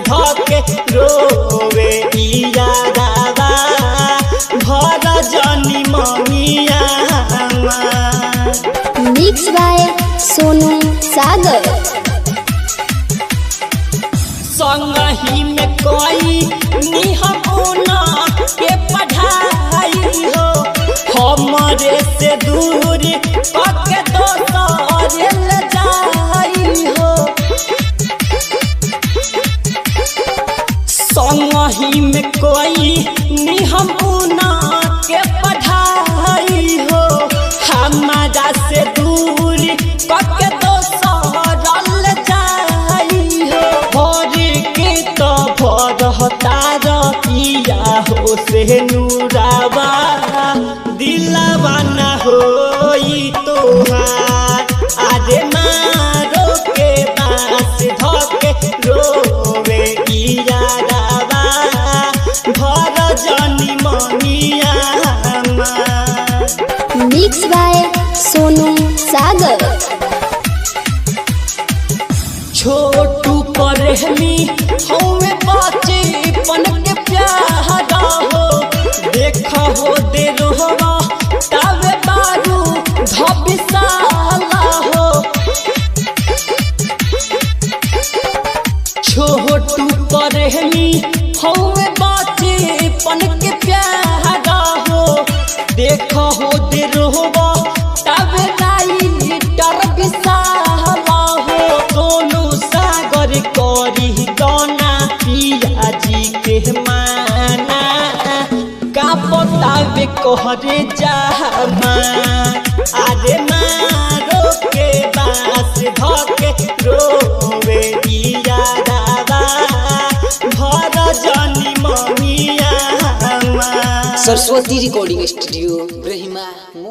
धके रोवे इयारावा भर जनी ममिया। मिक्स बाय सोनू सागर। संगही में कोई निहमुना के पढ़ाई हो, हमरे से दूर पक दोसर ले जाई हो। संगही में कोई निहमुना के पढ़ाई हो, हमारा से दूर पक दोसर ले जाई हो। भर के तो भरता रतिया हो से नूरावा दिलवा न होई तोहार। अरे मारो के बास धके रोवे इयारावा भर जनी ममिया। मिक्स बाय सोनू सागर। छोटू परेमी हमें बचपन के प्यारा हो, देखा हो दे रोहवा तावे बारू धबिसाला हो। छोटू परेमी हमें बचपन के प्यारा हो, देखा हो दे रोहवा तावे राई डर बिसाला हो। सोनू सागर करी गाना पिया जी के माना का बतावे कहरे जामा। अरे मारो के बास धके रोवे इयारावा भर जनी ममिया। सरस्वती रिकॉर्डिंग स्टूडियो, रहीमा मोड़।